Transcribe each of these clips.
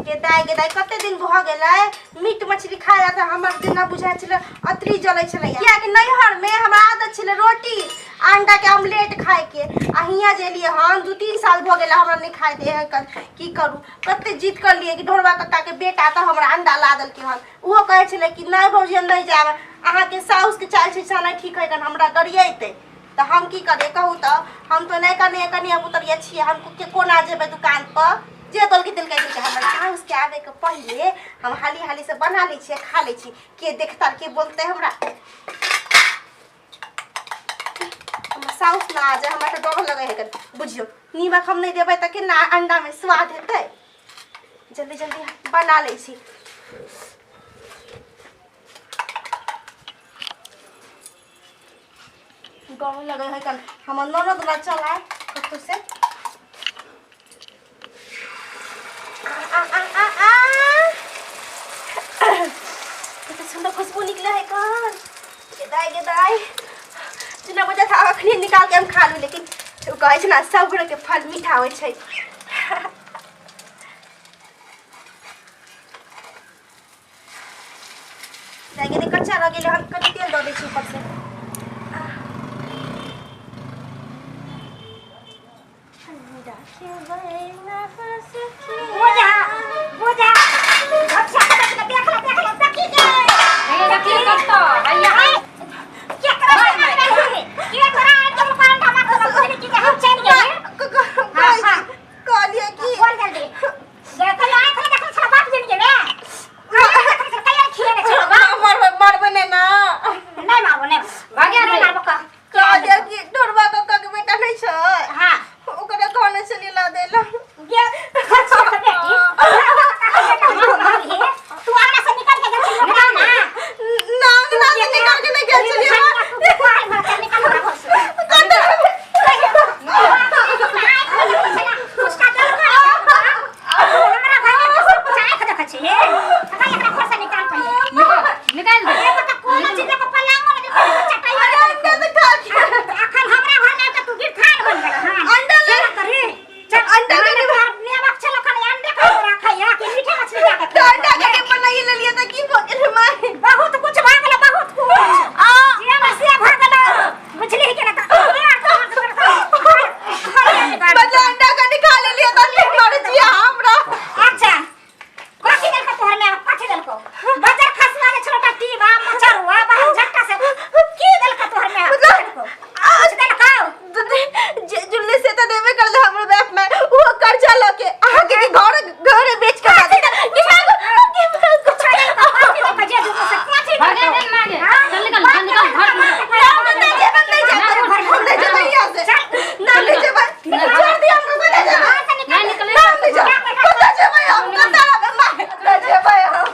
गेदाय गेदाय कते दिन भऽ गेलै मीट मछली खाय ला तऽ हमर जेना बुझाइ छलै अतरी जलै छलै। कियाकि नैहरमे हमरा आदत छलै रोटी आ अंडाके ऑमलेट खायके, आ हियाँ जे एलियै हन 2-3 साल भऽ गेलै हमरा नहि खाय दे है। की करू, कते जिद करलियै कि ढोरबा कक्काके बेटा तऽ हमरा अंडा ला देलकै हन। ओहो कहै छलै कि नहि भौजी हम नहि जायब, अहाँके साउसके चालि छै से नहि ठीक है, हमरा गरियेतै। तऽ हम की करियै कहू तऽ? हम तऽ नहि कनिया कनिया पुतरिया छियै, हम के कोना जेबै दुकान पर? जे देलकै देलकै देलकै। हमर साउसके आबैके पहिले हम हाली हाली से बना लै छियै, खा लै छी। के देखता, के बोलतै हमरा? हमर साउस ना आ जाय, हमरा तऽ डर लगै है। बुझियौ नीमक हम नहि देबै तऽ केना अंडामे स्वाद हेतै? जल्दी जल्दी बना लै छी। डर लगै है कन हमर ननद ना चल आए कतौ से। आ आ आ आ कते सुंदर खुशबू निकले है कन। गेदाय गेदाय जेना बजा था अखनी निकाल के हम खा लू, लेकिन ओ कहै छै ने सब्र के फल मीठा होइ छै। दाइ गेलै, कच्चा रह गेलै, हम कनि तेल दऽ दै छी ऊपर से। बोझा बोझा अच्छा देख ले देख ले देखी के हे देखिए कत्तो हैया के करा के करा तुम पांडा मत बुझली कि हम चल गेल। हां हां कहलियै कि बोल जल्दी। देखल आइ खले देखल छला बाप जन गेले देखल छला कहिया खिएने छला बाप। मरबै मरबै नहि ना? नहीं मारबो नहीं। भाग्या नहीं रे। मारबो कह। कहलियै कि ढोरबा कक्का के बेटा नहि छै? हां। ओकरे कहने छलियै ला देला। गे खर्चा के बेटी तू आना से निकल के गेल छली ना? ना ना निकाल के नहि गेल छलियै। निकल हमरा घर से। निकाल निकाल दे। अंडा तऽ खा के अंडा ले अंडा के तऽ अंडा के बनाइए लेलियै तऽ की भऽ गेलै माय? बहुत कुछ भऽ गेलै, बहुत कुछ आ जे बस से भऽ गेलै, बुझली के ना? मतलब अंडा कनि खा लेलियै तऽ नहि मारै छियै हमरा? अच्छा, कथी देलको तोहर माय? कथी देलको? बजर खसवा ले छोटा टीबा मचरुआ बाहर झटका से की देलको तोहर माय? देलको कुछ देलको? जे जुल्ले से तऽ देबे करले हमरो बाप में, ओहो कर्जा लऽ के अहाँके घर घरे बेच के दऽ देता। कि मांगो कि मांगो? कुछ देलको? कथी देलको? जे जुल्ले से कथी भागे देलको? दे मागे, चल निकल चल निकल घर से। ना, हम नहि जेबै, नहि जेबै, हम नहि जेबै यहाँ से। ना, नहि जेबै, छोड़ दिअ हमरा, कतऽ जेबै? नहीं निकले। ना, हम नहि जेबै। कतऽ जेबै हम? कतऽ रहबै माय? कतऽ जेबै हम?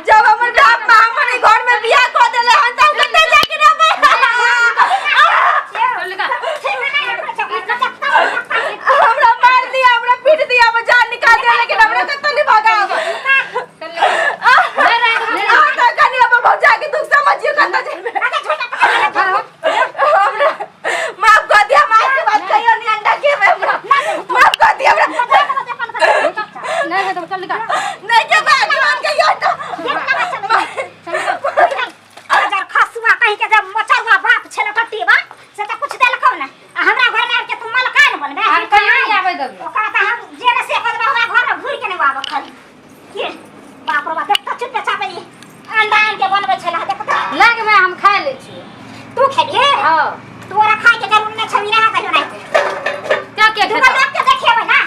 जब हमर बाप माँ हमर ई घर में बियाह कऽ देले हन तऽ हम कतऽ जाके रहबै? चल निकल। हमरा मार दिया, हमरा पीट दिया, हमर जान निकाल दिया, लेकिन हमरा कतऽ नहीं भगाओ। चल निकल। नहीं रहे नहीं। अहाँ तऽ कनि अपन भौजा के दुख समझियौ। कतऽ जेबै? हमरा माफ कऽ दिअ, हम आज के बाद कहियो नहीं अंडा खेबै। हमरा माफ कऽ दिअ, हमरा नहीं है तो चल निकल। नहीं खेबै आज के बाद कहियो अंडा। खसुआ कहीं के जब मचरुआ बाप छेलो टट्टीबा से तऽ कुछ देलकौ ना, आ हमरा घर में आबि के तू मलकान बनबे? हम कहियो नहीं आवे देबै। ओकरा तऽ हम जे ने से कऽ देबै, हमरा घर में घुरि के नहि आबऽ खाली। के बाप रे बाप, देख तऽ चुपे चापे ई अंडा आनि के बनबै छलै, देख तऽ। लाग में हम खा ले छी। तू खेबही? हां। तोरा खाय के जरूर नहि छौ, ई रहा कहियो नहि। क्या के तू खेता? देख के देखिएबै ना।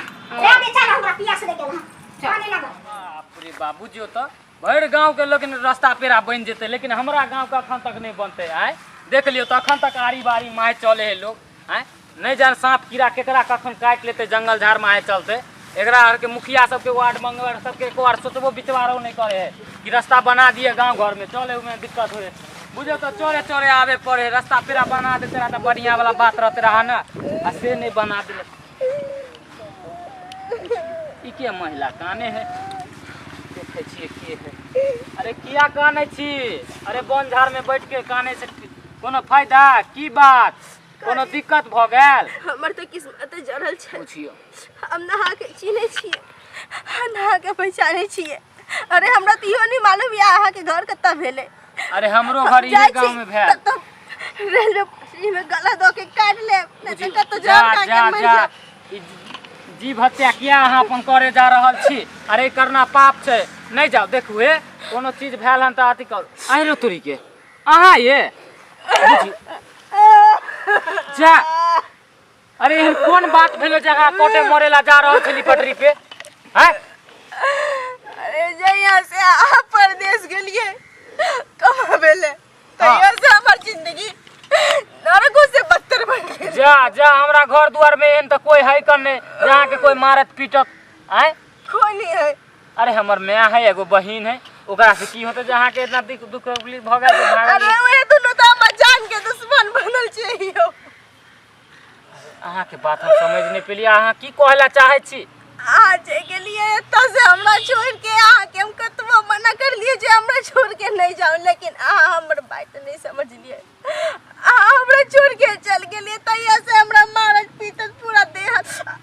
रे दे, चल, हमरा पियास लागि गेल हँ, पानी लागल। बाप रे बाप, बुझियौ तऽ भरि गाँवके लेकिन रास्ता पेड़ा बनि जेतै, लेकिन हमरा गाँवके अखन तक नहि बनतै। आँय देख लियौ तऽ अखन तक आरी बारी माय चलै है लोग। आँय नहि जान साँप कीड़ा केकरा कखन काटि लेतै जंगल झाड़मे आइ चलते। एकरा आरके मुखिया सबके, वार्ड मेंबर सबके एको बार सोचबो विचारो नहि करै है कि रास्ता बना दिए। गाँव घरमे चले ओहिमे दिक्कत होइ है, बुझियौ तऽ चोरे चोरे आबे पड़े है। रास्ता पेड़ा बना देते रहा तऽ बढ़िआँ वाला बात रहते रहा ने, आ से नहि बना देलक। ई के महिला काने है? देखै छियै के है। अरे किया कानै छी? अरे वन झाड़ में बैठ के कानै से कोनो फायदा की बात? कोनो दिक्कत भऽ गेल? हमर तऽ किस्मत जड़ल छै। पुछियौ। हम नहा के चिन्है छियै, अहाँके पहचानै छियै। अरे हमरा तऽ इहो नहि मालूम यऽ अहाँके घर कतऽ भेलै। अरे हमरो हम घर इहे जाइ गाँव छी में भेल। तऽ रेलवे पटरीमे गला दऽ के काटि लेब, नहि तऽ कतौ जा जहर खा जा के मरि जा जायब। ई जीव हत्या किया अहाँ अपन करे जा रहल छी? अरे ई करना पाप छै, नहि जाउ। देखू हे, कोनो चीज भेल हन तऽ अथी करू। अहिरो तोरी के अहाँ ये बुझी जा। अरे एहन कोन बात भेलो जे अहाँ कोटे मरे ला जा रहल छली पटरी पे? हैं? अरे जहिया से अहाँ परदेश गेलियै कमाबे ले, तहिया से हमर जिंदगी नरको से बदतर बन गेल। जा जा, हमरा घर दुआर में एहन तऽ कोई है कन नहीं जे अहाँके कोई मारत पीटत। आँय? कोई नहीं है। अरे हमर माय है, एगो बहिन है, ओकरा से की होते जे अहाँके इतना दुख दुख तकलीफ भऽ गेल जे भागल? अरे ओहे दुनू तऽ हमर जान के दुश्मन बनल छै यौ। अहाँके बात हम समझ नहीं पेलियै, अहाँ की कहै ला चाहै छी? अहाँ जे गेलियै एतऽ से हमरा छोड़ के, अहाँके हम कतबो मना करलियै जे हमरा छोड़ के नहीं जाउ, लेकिन अहाँ हमर बात नहीं समझलियै। अहाँ हमरा छोड़ के चल गेलियै, तहिया से हमरा मारत पीटत पूरा देह हाथ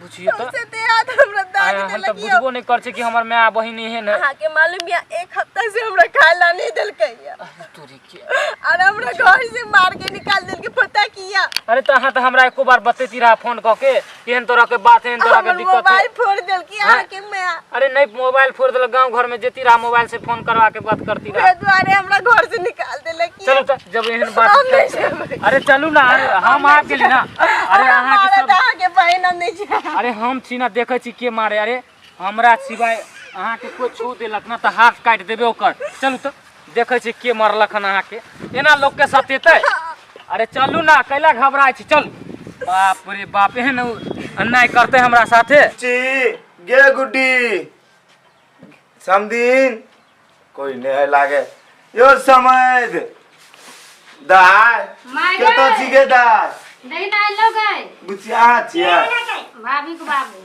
बुझियौ तऽ सौंसे देह हाथ हमरा दाग आइ हम तऽ देलक यौ। बुझबो नहि करै छी कि हमर माय बहिन एहन है। अहाँके मालूम यऽ, एक हफ्ता से हमरा खाय ला नहीं देलकै यऽ। अरे तोरी के। और हमरा घर से मार के निकाल देलकै, पता किया? अरे तऽ अहाँ तऽ हमरा एको बार बतेती रहा फोन कऽ के, केहन तरह के बात, एहन तरह के हमर दिक्कत है। मोबाइल फोड़ देलकै अहाँके माय। अरे नहीं, मोबाइल फोड़ देलक, गांव घर में जेती रहा मोबाइल से फोन करवा के बात करती रहा। ओहे दुआरे हमरा घर से निकाल देलक। चलू तऽ जब एहन बात हम नहीं जेबै। अरे चलू ना, अरे हम आ गेली ना। अरे अहाँके मारत सब अहाँके बहिन, हम नहीं जेबै। अरे हम छी ना, देखै छी के मारे। अरे हमरा सिवाय अहाँके कोई छू देलक ना तऽ हाथ काटि देबै ओकर। चलू तऽ देखै छी के मारलक हन अहाँके। एना लोकके सतेतै? अरे चलू ना, कैला घबराइ छी? चल। बाप रे बाप, एहन अन्याय करतै हमरा साथे? ची गे गुड्डी, समदिन कोई नहीं है लागे यो समझ दाय। माय कतऽ गे। छी गे दाय? नहीं ना आइलो गए। बुचिया छियै? भाभी के बाबू।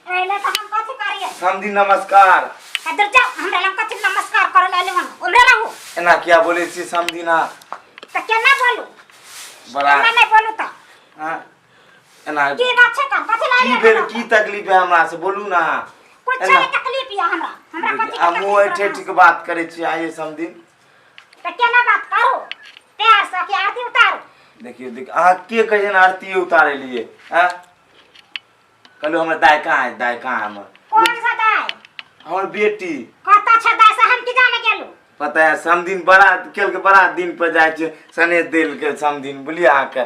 अइले तऽ हम कथी करियै? समदिन नमस्कार। इधर जाओ, हमरा लग कथी नमस्कार करे ला एलै हन? ओम्हरे रहू। एना किया बोलै छी समदिना? तऽ केना बोलू? बड़ा केना नहि बोलू तऽ? हाँ, एना की बात छै तऽ कथी ला की एलियै? भेल, की तकलीफ है हमरा से बोलू ना। कुछ एना नहि तकलीफ यऽ हमरा। हमरा कथी के आ मुँह तकलीफ ऐठे रहत? ठीक बात करै छी आइए समदिन। तऽ केना बात करू? प्यार से कि आरती उतारू? देखियौ देख, अहाँ के कहै छै आरती उतारे लिए? हाँ, कहलू हमर दाय कहाँ है, दाय कहाँ है हमर? कौन सा दाय? हमर बेटी। कतऽ छै दाय से हम की जाने गेलू? पता है समदिन, बड़ा केल के बड़ा दिन पर जाइ छै सनेश देल के समदिन, बुझलियै अहाँके?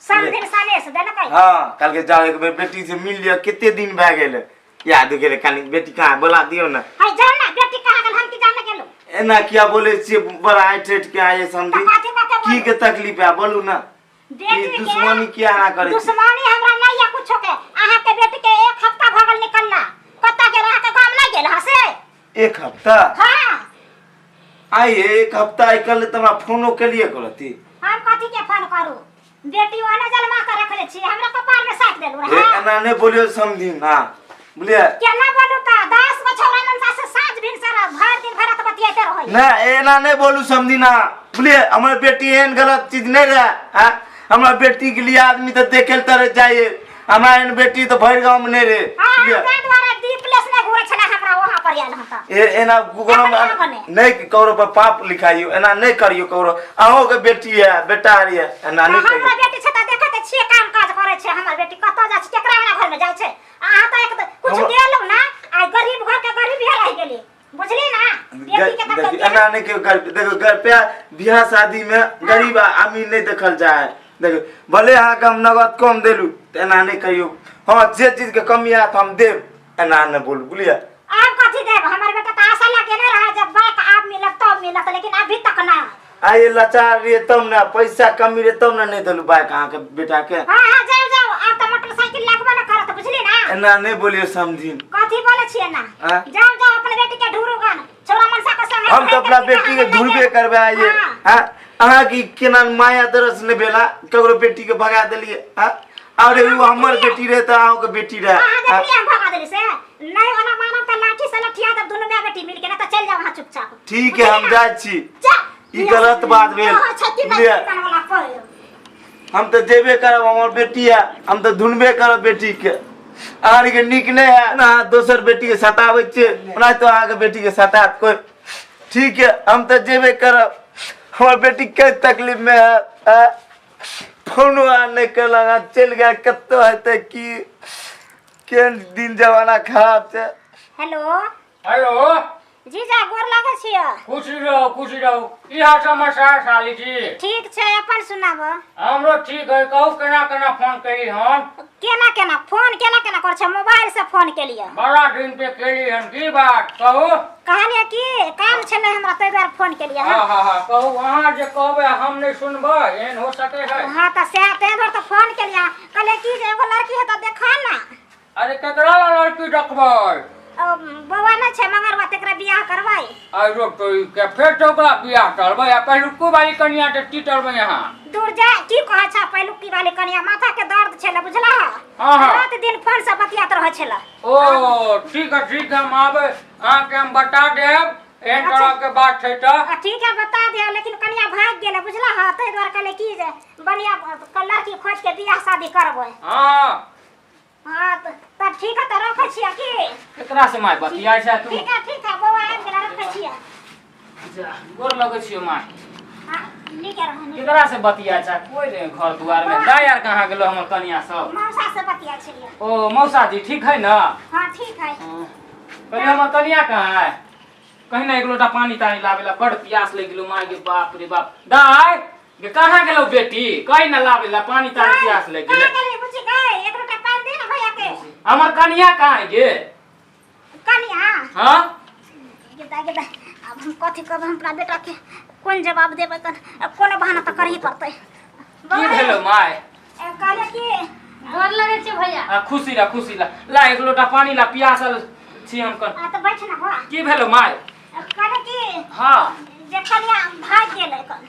समधिन सनेश देलकै? हाँ, कल के जाओ एक बेर बेटी से मिल लिअ, कते दिन भए गेल याद गेलै। कनी बेटी कहाँ है, बोला दियौ ना। है जाउ ना, बेटी कहाँ गेल हम की जाने गेलू? एना किया बोलै छियै बड़ा ऐठ ऐठ के आइए समदिन? तऽ कथी कथी की बोलू? के तकलीफ है बोलू ना। बेटी ई के दुश्मनी किया एना करै छी? दुश्मनी हमरा नहीं है कुछो के। अहाँ के बेटी के एक हफ्ता भऽ गेल निकलना, कतऽ गेल? अहाँ के गाम नहीं गेल हँ से? एक हफ्ता? हाँ। आइ एक हफ्ता आइ कल तऽ हमरा फोनो केलिए करती। हम कथी के फोन करू? बेटी ओने जलमा के रखले छी, हमरा कपार में साट देलू हे रहे। एना नहि बोलियौ समधिन ना, बुझलियै? केना बोलू तऽ? 10 गो छौड़ा मनसा से साँझ भिनसर भरि दिन भरि रात बतियाइते रहै। ना, एना नहि बोलू समधिन ना, बुझलियै? हमर बेटी एहन गलत चीज नहि रहै। आँय, हमरा बेटी के लिए आदमी तऽ देखे लए तरस जाइए। हमरा एहन बेटी तऽ भरि गाँव में नहि रहे। हाँ, बुझलियै? ताहि दुआरे दी प्लेस नहि घुरै छलै हमरा वहाँ पर आयल हँ तऽ। ए एना गूगल एना बने। नहि ककरो पर पाप लिखाइयो, एना नहि करियो ककरो। अहूँ के बेटी है, बेटा है, एना तऽ नहि हमरो करियो। बेटी छै तऽ देखै तऽ छियै काम काज करै छै हमर बेटी, कतऽ जाइ छै, केकरा अंगना घरमे जाइ छै? अहाँ तऽ एक कुछ देलहुँ ना, आइ गरीब घरके गरीबे रहि गेली, बुझली ना? बेटी के तऽ देखियौ, एना नहि केओ गरीब। देखियौ, पे बियाह शादी में गरीब आ अमीर नहि देखल जाय है। देखियौ, भले अहाँके हम नगद कम देलू तऽ एना नहि कहियौ। हँ, जे चीजके कमी आयत हम देब, एना नहि बोलू, बुझलियै? आब कथी देब? हमर बेटा तऽ आशा लगे नहि रहा जब बाइक आब मिलत तब मिलत, लेकिन अभी तक ना। आइ लाचार रहियै तब ने, पैसा कमी रहे तब ने नहि देलू बाइक अहाँके बेटा के। हाँ हाँ, जाओ जाओ, आब तऽ मोटरसाइकिल लगबे न करत, बुझली ना? एना नहि बोलियौ समझिन। कथी बोले छियै ना? हाँ? जाओ जाओ, अपन बेटी के ढूंढू गन छौड़ा मनसा के संग। हम तऽ अपना बेटी के ढूंढबे करबै आइए। हाँ। हाँ, अहाँके केना माया दरस नहि भेला, ककरो बेटी के भगा देलियै? हाँ, अरे ओ हमर बेटी रहे तऽ अहूँके बेटी रहे। अहाँ देखलियै हम भगा देली से नहीं, ओना मानब तऽ लाठी से लठिया देब दुनू माय बेटी मिलके, ना तऽ चलि जाओ अहाँ चुपचाप। ठीक है, हम जाइ छी। जा। ई गलत बात भेल। कहै छै कि नहि बुझलियै? कीर्तन वाला पढ़। हम तऽ जेबे करब, हमर बेटी है, हम तऽ ढूंढबे करब बेटी के। अहाँके नीक नहि है ना अहाँ दोसर बेटीके सताबै छियै ओना तो अहाँके बेटीके सतायत कोइ। ठीक है, हम तऽ जेबे करब। हमर बेटी के तकलीफमे है, आँय? फोनो अहाँ नहि केलक, अहाँ चलि गेल कतहु हेतै की? केहन दिन जमाना खराब छै। हेलो। हेलो। जीजा, गोर लागै छियै। खुश रहू, खुश रहू। की हाल समाचार साली जी? ठीक छै, अपन सुनाब। हमरो ठीक है। कहू, केना केना फोन करी हन? केना केना फोन, केना केना कर छै? मोबाइल से फोन केलियै। बड़ा दिन पे केली हन, की बात कहू? कहलियै कि काम छलै हमरा, ताहि दुआरे फोन केलियै। हाँ हाँ हाँ, कहू। अहाँ जे कहबै हम नहि सुनबै, एहन हो सकै है? हाँ, तऽ सएह ताहि दुआरे तऽ फोन केलियै। कहलियै कि जे एगो लड़की है तऽ देखा ना। अरे, केकरा ला लड़की देखबै? बौआ नहि छै मंगरवा, तेकरा बियाह करबै। अरे तो के फेर तो ओकरा बियाह करबै आ पहिलुको वाली कनिया के की करबै अहाँ? दूर जा, की कहै छ पहिलुकी वाली कनिया? माथा के दर्द छलै, बुझला? हाँ, हाँ। रात दिन फोन से बतियात रहै छलै। ओ ठीक है, ठीक है, हम आबै, अहाँके हम बता देब, एहन तरह के बात छै तऽ। आ, ठीक है, बता दिया, लेकिन कनिया भागि गेलै, बुझला? हँ, ताहि दुआरे कहले की जे बढ़िया लड़की खोज के बियाह शादी करबै। हाँ। हाँ, तब ठीक है, तऽ रखै छियै की? केकरा से माय बतियाइ छै तू? ठीक है, ठीक है, बौआ आबि गेलै, रखै छियै। जा, गोर लगै छियौ माय। हाँ, नीके रहू, नीके। केकरा से बतियाइ छै? कोइ नहि घर दुआर में। दाइ आर कहाँ गेलो हमर कनिया सब? मौसा से बतिया छलियै। ओ मौसा जी, ठीक है ना? हाँ, ठीक है। कहलियै हमर कनिया कहाँ है? कहीं ना एक लोटा पानी तानी लाबे ला, बड़ प्यास लग गेलो माय के। बाप रे बाप। दाइ गे, कहाँ गेलो बेटी? कहीं ना लाबे ला पानी तानी, प्यास लग गेलै। कहाँ गेली बुच्ची गै? एक लोटा पानि दे ना भैया के। हमर कनिया कहाँ है गे? कनिया? हाँ। गेदा गेदा, अब हम कथी कहबै? हम अपना बेटा के कोन जवाब देबै? तन अब कोनो बहाना तऽ करही पड़तै। की भेलो माय? कहलियै कि गोर लगै छै भैया। आ, खुशी रह, खुशी रह। ला एक लोटा पानी ला, प्यासल छी हम कन। आ तऽ बैठ ना बौआ। की भेलो माय? कहलियै कि हाँ। जे कनिया भागि गेलै कन।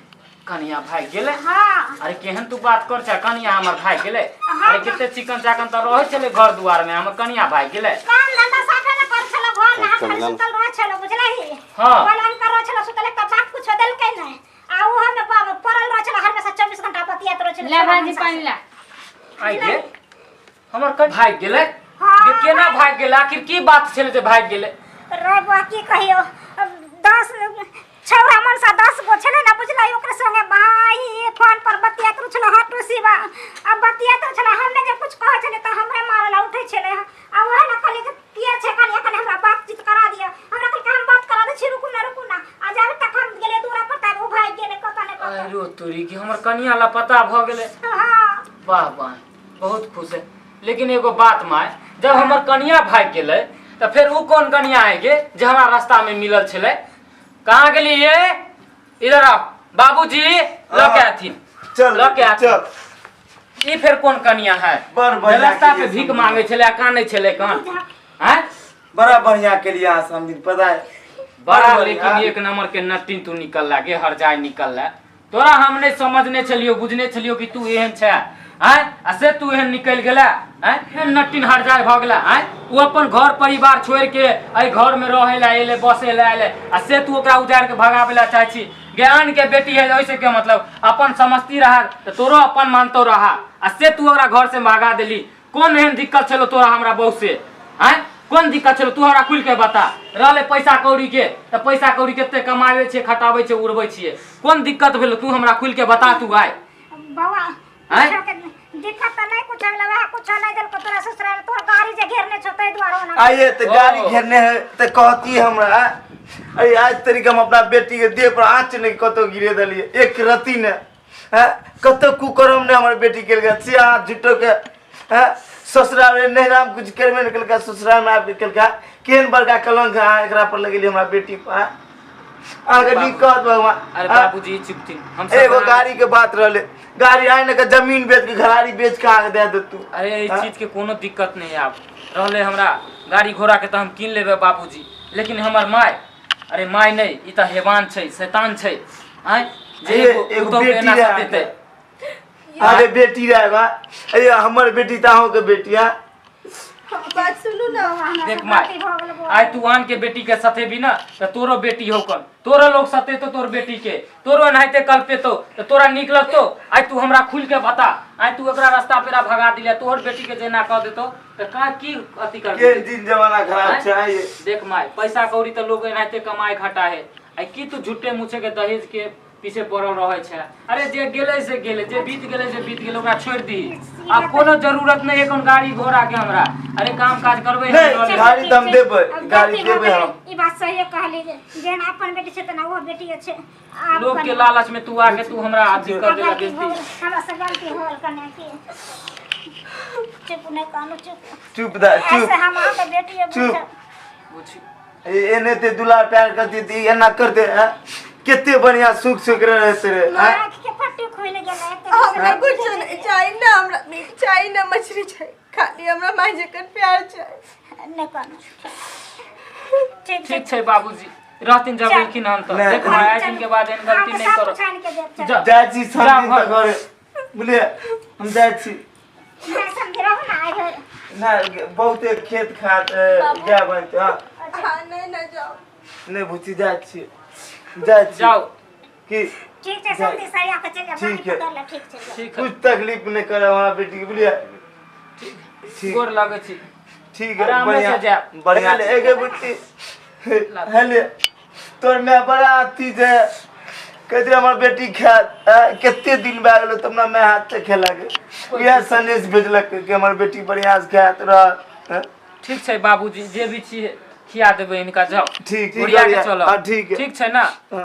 कनिया भागि गेलै? हाँ। अरे, केहन तू बात कर छै? कनिया हमर भागि गेलै? हाँ। अरे, कते चिकन चाकन तऽ रहै छलै घर दुआर में, हमर कनिया भागि गेलै? काम धंधा साफे न करै छलो, घर में हाथ सुतल रहै छलो, बुझलही? हाँ। पलंग पर रहै छलो सुतल, तऽ बाप कुछो देलकै नहि, आ उ हमे पड़ल रहै छलो, हमेशा 24 घंटा बतियात रहै छलो। ले भाजी, पानि ला। आइ गे, हमर कन भागि गेलै? हाँ। गे, केना भागि गेलै? आखिर की बात छलै जे भागि गेलै? रे बौआ, की कहियो, 10 छौड़ा मनसा 10 गो छलै ने, बुझलै? ओकरे संगे भाई फोन पर बतियात रहै छलै, हटू शिवा, आ बतियात रहै छलै। हमे जे कुछ कहै छलै तऽ हमरे मारै ला उठै छलै। आ ओहे ने कहलियै जे के छै कनि, एखन हमरा बातचीत करा दिअ। हमरा कहलकै हम बात करा दै छी, रुकू ना, रुकू ना। आ जाबे तक हम गेलियै दूरा पर, तब ओ भागि गेलै, कतऽ ने कतऽ। अरे तोरी के, हमर कनिया लापता भऽ गेलै? हाँ। वाह वाह, बहुत खुश है। लेकिन एगो बात माय, जब हमर कनिया भागि गेलै तऽ फेर उ कोन कनिया है गे जे हमरा रास्ता में मिलल छलै? कहाँ गेली ये? इधर आओ बाबूजी, लऽ के आथिन। चल। लऽ के आथिन। चल। ई फेर कोन कनिया है बड़ जे बढ़िया रास्ता पे के लिए भीख समझी। मांगे छलै आ कानै छलै कान आँय? बड़ा बढ़िया के लिए अहाँ समझी, पता है? बड़ा बड़ लेकिन बढ़िया। एक नंबर के नटिन तू निकल गे, हरजाई निकल। तोरा हम नहि समझने छलियो, बुझने छलियो कि तू एहन छै आँय, आ से तू एहन निकलि गेला आँय, एहन नटिन हरजाई भऽ गेला आँय। ओ अपन घर परिवार छोड़ि के एहि घर में रहै ला एलै, बसै ला एलै, आ से तू ओकरा उजाड़ि के भगाबै ला चाहै छी। ज्ञान के बेटी है, ओहिसे के मतलब अपन समझती रहा तऽ तोरो अपन मानतो रहा, आ से तू ओकरा घर से भगा देली। कोन एहन दिक्कत छलो तोरा हमरा बहू से आँय? कोन दिक्कत छलो? तू हमरा खुलि के बता। रहलै पैसा कौड़ी के तऽ पैसा कौड़ी कते कमाबै छियै, खटाबै छियै, उड़बै छियै। कोन दिक्कत भेलो? तू हमरा खुलि के बता तू आइ। बौआ, आँय? कुछो के दिक्कत तऽ नहि कुछो भेलै, वएह कुछो नहि देलको तोरा ससुराल, तोर गाड़ी जे घेरने छौ ताहि दुआरे ओना। आइए तऽ ओ। गाड़ी घेरने है तऽ कहती हमरा। अरे, आज तरीका हम अपना बेटी के देह पर आँच नहि कतौ गिरे देलियै, एक रत्ती ने हैं, कतौ कुकर्म नहि हमर बेटी केलकै, से अहाँ झूठो के हैं। ससुराल में नैहरा में कुछ करबे नहि केलकै, ससुराल में आबि के केलकै। केहन बड़का कलंक अहाँ एकरा पर लगेलियै, हमरा बेटी पर, आँय? अहाँके नीक कहत भगवान? अरे आँय? बाबूजी, चुपथिन हम सब एगो गाड़ी के बात रहले, गाड़ी आइ ने के जमीन बेच के, घरारी बेच के अहाँके दे देतू। अरे, एहि हाँ? चीज के कोनो दिक्कत नहीं आब रहले हमरा गाड़ी घोड़ा के, तऽ हम कीन लेबै बाबूजी। लेकिन हमर माय, अरे माय नहि, ई तऽ हेवान छै, शैतान छै आँय, जे एगो एगो पुतहु के बेटी एना रहै सतेतै। अरे, बेटी रहे बा। अरे, हमर बेटी तऽ अहूँके बेटी है। बात सुनू ना। हमरा देख से माय, गलती भऽ गेल बौआ। आइ तू आन के बेटी के सतेबी ना तऽ तोरो बेटी हो कन, तोरो लोग सतेतो तोर बेटी के, तोरो एनाहिते कल्पेतो तऽ तोरा नीक लगतो? आइ तू हमरा खुल के बता, आइ तू एकरा रास्ता पेरा भगा दिले, तोहर बेटी के जेना कह देतो तऽ का की अथी कर? के दिन जमाना खराब छै आइ। देख माय, पैसा कौड़ी तऽ लोग एनाहिते कमाए घटा है। आइ की तू झूठे मूछे के दहेज के पीछे पड़ल रहे छै? अरे जे गेलै से गेलै, जे बीत गेलै से बीत गेलै, ओकरा छोड़ि दही। आब कोनो जरूरत नहि है कोन गाड़ी घोड़ा के हमरा। अरे काम काज करबै हम नहि, लऽ लेबै। गाड़ी तऽ हम देबै, अब गाड़ी गलती भऽ देबै गेलै। हम। ई बात सही कहली जे जेहन अपन बेटी छै तेना ओहो बेटी छै। आब लोग के कनि- लालच में तू आके तू हमरा अथी कर आब देला गलती भऽ बेइज्जती। गेल, हमरा से गलती हो गेल कने की। चुप, नहि कानू, चुप। चुप दा ऐसे चुप। हम अहाँके बेटी चुप। बुझी। एने ते दुलार प्यार करती थी, एना करते हैं, कितने बढ़िया सुख सुख रहते रहे हैं? आँख के पट्टी खुलि गेलै। हमरा कुछ नहीं चाही ना, हमरा मीट चाही ना मछली चाही, खाली हमरा माय जकर प्यार चाही। नहि कानू, ठीक। ठीक छै बाबूजी, रहथिन जब चल। एलखिन हन तऽ नहि। देख माय, आइ दिन के बाद एहन गलती नहि सब करब। छानि के देब, चल। जा। जाइ छी समझी जा। तऽ घरे बुझलियै, हम जाइ छी। नहि समझ रहू ना आइ भरि। ना, बहुते खेत खात गाय बनते। हाँ। हाँ, नहीं ना जाओ। नहि बुची, जाइ छी, जाइ छी। जाओ। की ठीक छै समझी, सरिया के चलि जा। ठीक है। पकड़ ले, ठीक छै, जाउ। ठीक है। कुछ तकलीफ नहीं करे हमारा बेटी के, बुझलियै? ठीक। गोर लगै छी। ठीक है। आरामे से बढ़िया। जायब। बढ़िया। एगे बुच्ची, हेले तोर माय बड़ा अथी छै, कहै हमर बेटी खायत। कते दिन भए गेलै तब ने माय हाथ से खेलक। इएह संदेश भेजलक कि हमर बेटी बढ़िया से खायत रहत। ठीक छै बाबूजी, जे भी छी खिया देबै हिनका, जाउ। ठीक, ठीक। ओरिया के चलब। हाँ, ठीक है। ठीक छै ना?